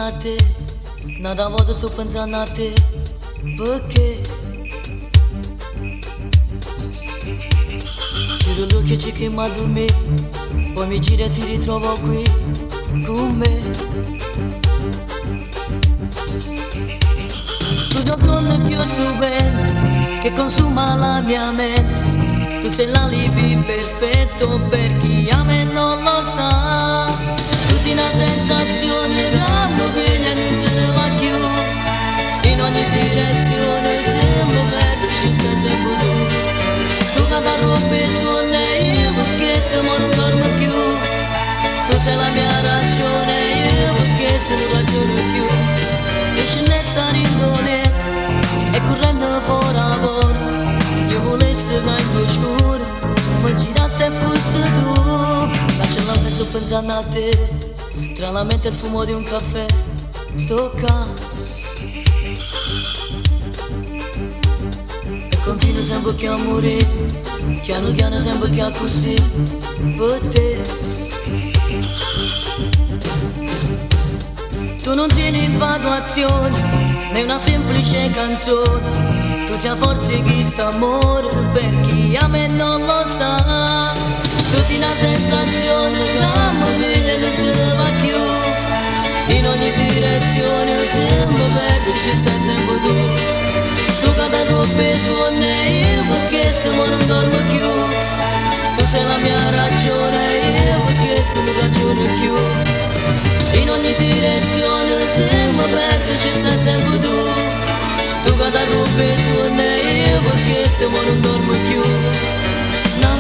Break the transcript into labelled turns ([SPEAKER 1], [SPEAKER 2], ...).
[SPEAKER 1] a te. N'ata vota sto pensando a te. Perché? Chiudo l'occhio e cerco 'e m'addurmì. Poi mi giro e ti ritrovo qui con me. Tu sei il suono più stupendo che consuma la mia mente. Tu sei l'alibi perfetto per chi ama e non lo sa. Tu sei una sensazione che mi viene e non se ne va più. In ogni direzione se mi perdo ci stai sempre tu. Tu che mi rompi il sonno e io perché sto non dormo più. Tu sei la mia ragione, io perché se non ragiono più. E ce ne sta in e correndo fuori a porta. Io volessi che in scuro mi girassi e fossi tu. Lascia l'altra e sto pensando a te. Tra la mente e il fumo di un caffè sto qua. E continuo sempre che a morire. Piano piano sempre che a così per te. Tu non tieni infatuazione né una semplice canzone. Tu sei forza chi sta amore per chi a me non lo sa. Tu sei una sensazione che mi viene e non se ne va più. In ogni direzione se mi perdo ci stai sempre tu. Tu che ti rompi il sonno e io perché sto non dormo più. Tu sei la mia ragione, io perché sto non ragiono più. In ogni direzione se mi perdo ci stai sempre tu. Tu che ti rompi il sonno e io perché sto non dormo più. Na